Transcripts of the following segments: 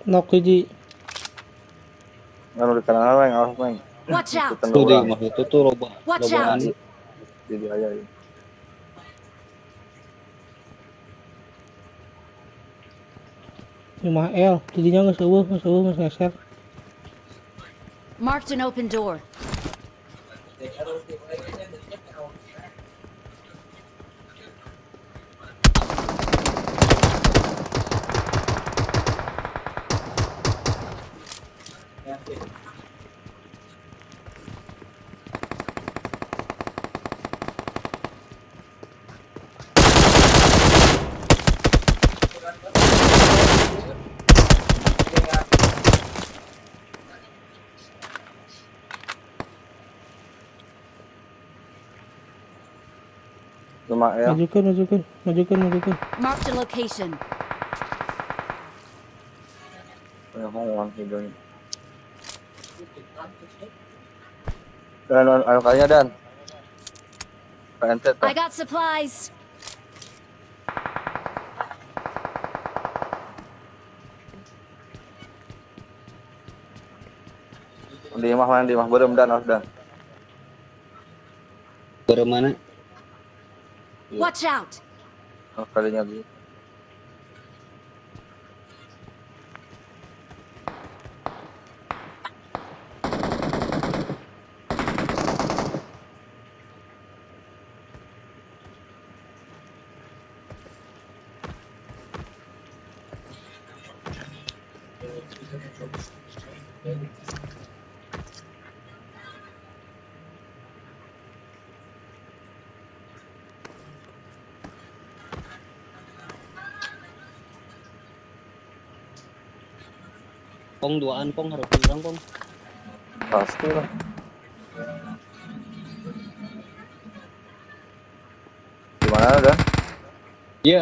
Nok hiji. Anu di kanan meng, awas meng. Watch out. Tuh di rumah itu tuh loba. Watch Loba out. anu. Jadi aya ieu. Rumah L, jadinya geus eueuh, geus eueuh, geus ngeser. Marked an open door. Rumah L. Majukan, majukan, majukan, majukan. Marked a location. Punya uang hidungnya. Dan anu kalinya dan. PNT I got supplies. Di imah mana di imah beureum dan harus dan. Beureum mana? Watch out. Oh, kalinya di. Pong duaan pong harus kurang pong. Pasti lah. Gimana udah? Iya.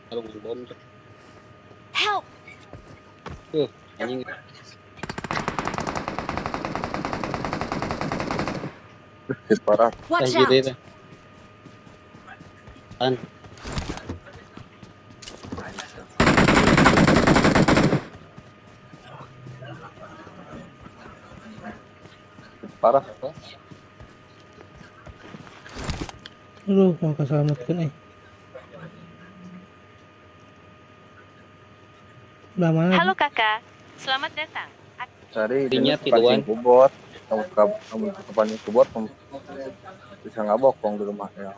Kalau bom tuh. Help. Tuh, anjing. Parah. Watch out. Gitu, an. Parah. Aduh, mau keselamatkan eh. Belah mana? Halo kakak, selamat datang. Cari Dinya tiluan. Kubot. Kamu kapan kubot bisa ngabokong di rumah yang.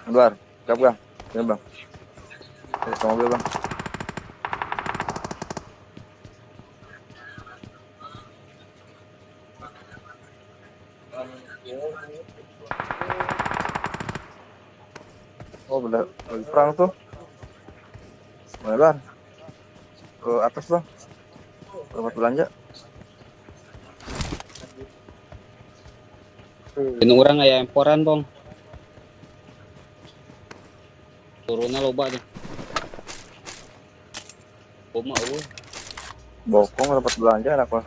Luar, siap bang, sini bang, ke mobil bang. Oh benar, lagi perang tuh. Mana bang? Ke atas bang, tempat belanja. Ini orang aya emporan bang. Turunnya loba deh. Koma eueuh. Bokong tempat belanja anak mah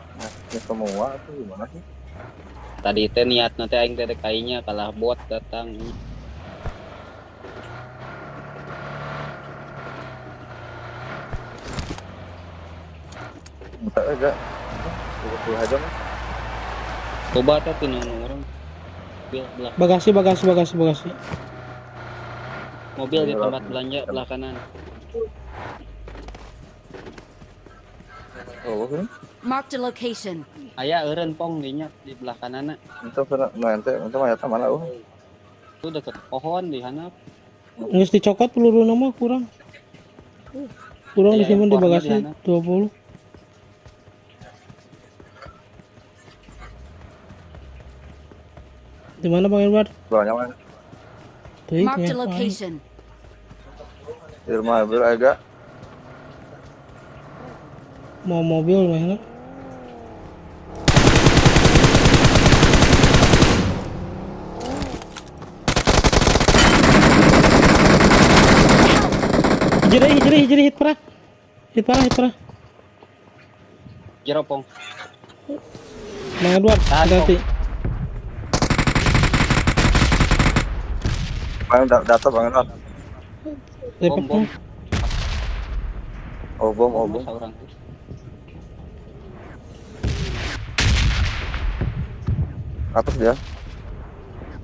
semua itu gimana sih? Tadi teh niat nanti aing teh kainya kalah bot datang. Entar aja. 20 aja mah. Coba teh tinu orang. Mobil belah. Bagasi, bagasi, bagasi, bagasi. Mobil di tempat belanja belah kanan. Oh, ini? Mark the location. Aya eureun pong dinya di belah kananna. Itu nah ente, ente mah eta mana eueuh? Itu deket pohon di handap. Geus dicokot peluru mah kurang. Kurang disimpan di bagasi 20. Di mana Bang Edward? Banyak mana? Mark the location. Di rumah mobil agak. Mau mobil mana? Hijri, hijri, hijri, hit parah. Hit parah, hit parah. Jero pong. Bang Edward, hati-hati. Bang data Bang Edward. Bom bom. Oh bom, oh bom. Atas dia.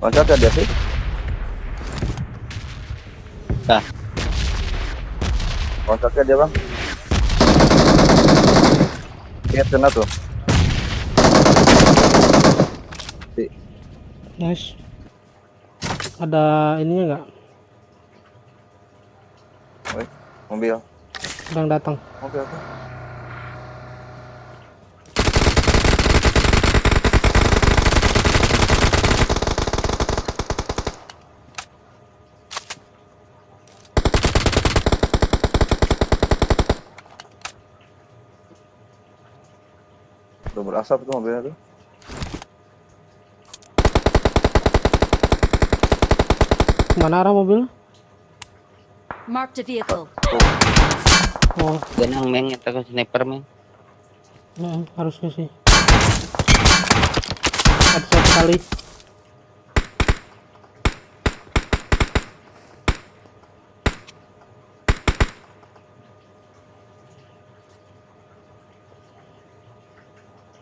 Loncat ya dia sih. Nah. Loncatnya dia bang. Lihat kena tuh. Nice. Ada ininya nggak? Mobil. Sedang datang. Mobil apa? Udah berasap tuh mobilnya tuh. Mana arah mobil? Mark the vehicle. Oh, benang meng eta ku sniper meng. Harusnya sih. Ada satu kali.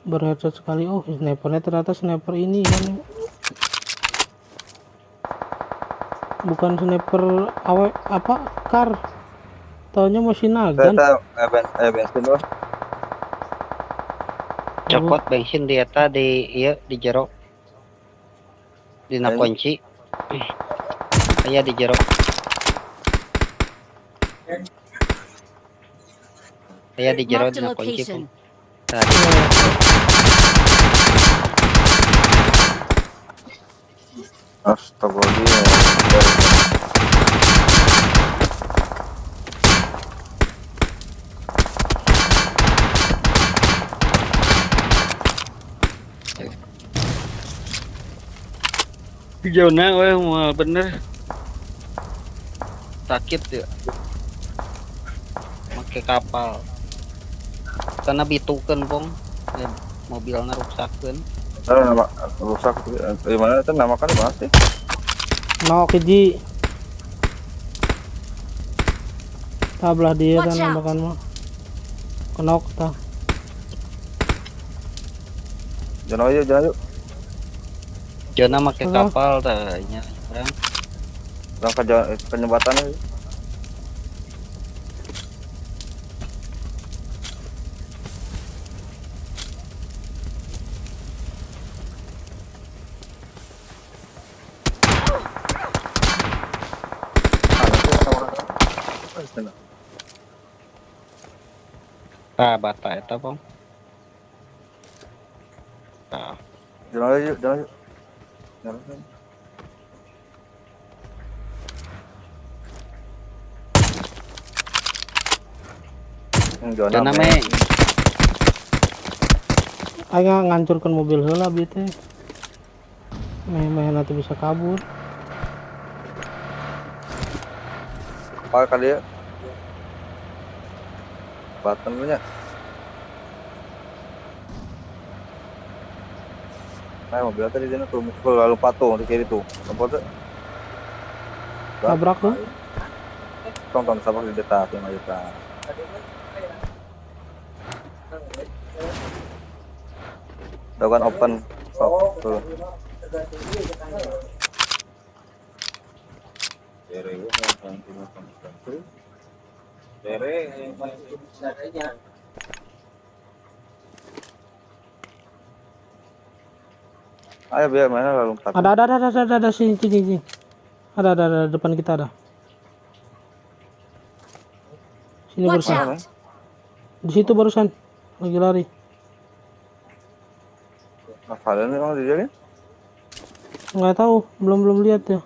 Berheadshot sekali. Oh, snipernya ternyata sniper ini kan. Bukan sniper awe apa kar. Taunya masih nagan. Bensin loh. Cokot bensin di eta di ieu di jero. Dina kunci. Aya di jero. Aya di jero dina kunci. Tadi. Astagfirullah. Zona weh mau bener. Sakit ya. Make kapal. Karena bitukeun pong. Mobilnya ruksakeun. Nama rusak di mana itu nama kan mana sih? Nok hiji. Tablah dia kan namakan mah. Kenok tah. Jangan ayo, jangan yuk. Jona make kapal tah nya urang. Urang ke jembatan euy. Tah bata eta pong. Tah. Jalan yuk, jalan yuk. Jalan. Jona meng. Aing ngancurkeun mobil heula bieu teh. Meh-meh nanti bisa kabur. Apa kali ya? Button punya. Nah, mobil tadi dia tuh lalu patung di kiri tuh. Lompat tuh. Tabrak tuh. Tonton sabak di deta 5 juta. Dogan open sok tuh. Ayo biar mana lalu empat. Ada sini sini. Ada depan kita ada. Sini barusan. Di situ barusan lagi lari. Kalian memang di sini? Nggak tahu, belum lihat ya.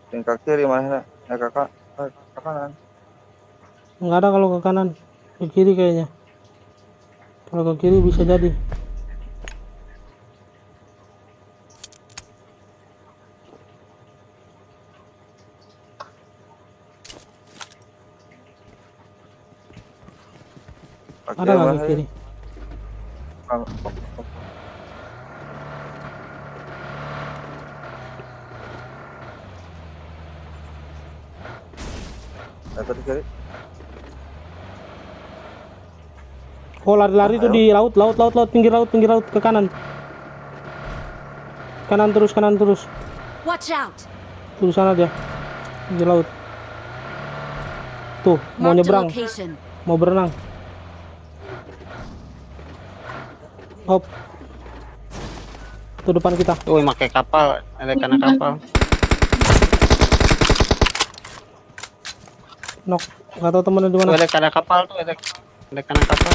Tingkat kiri mana? Ya kakak, ke kanan. Nggak ada kalau ke kanan, ke kiri kayaknya. Kalau ke kiri bisa jadi. Ada lagi kiri. Oh, lari-lari tuh di laut, laut, laut, laut, pinggir laut ke kanan. Kanan terus, kanan terus. Watch out. Terus sana dia. Pinggir laut. Tuh, mau nyebrang. Mau berenang. Hop. Tuh depan kita. Tuh, pakai kapal, ada kanan kapal. Nok, nggak tahu temennya di mana. Ada kanan kapal tuh, ada kanan kapal.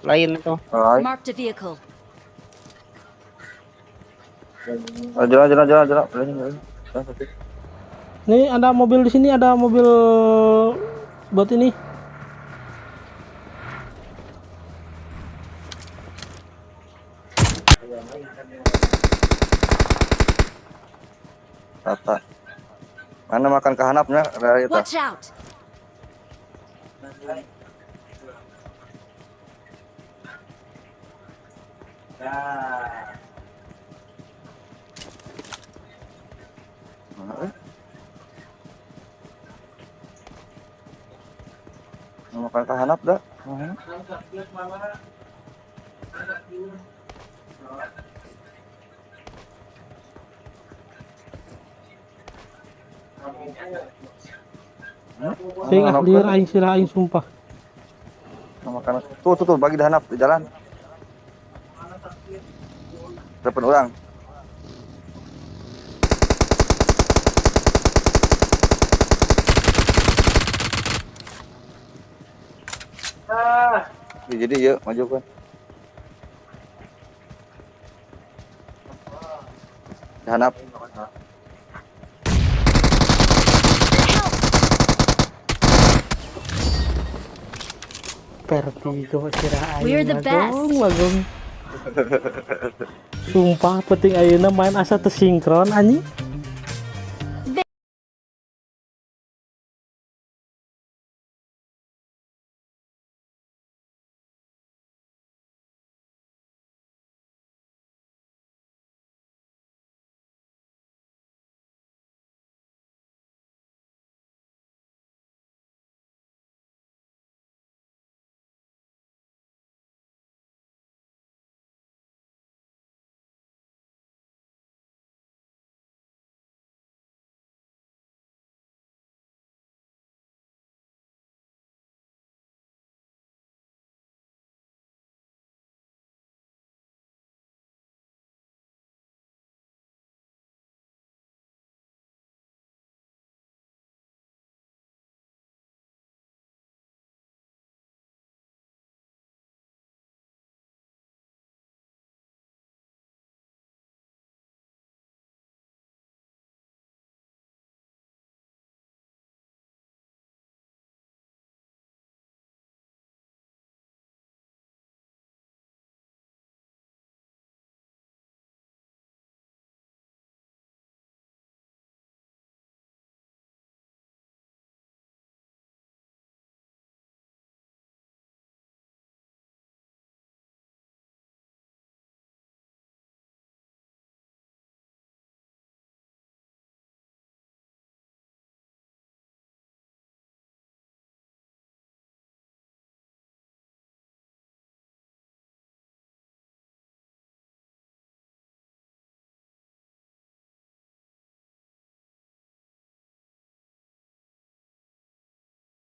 Lain itu. Marked a vehicle. Jalan, jalan, jalan, jalan. Nih ada mobil di sini, ada mobil buat ini. Rata. Mana makan kehanapnya? Watch out. Makan kehanap dah. Sing ah lieur aing sirah aing sumpah. Makan tuh tuh tuh bagi dahanap di jalan. Depan orang. Jadi yuk maju kan. Dahanap. Vertigo sirah aing. We're the best. Sumpah penting ayeuna main asa teu sinkron anjing.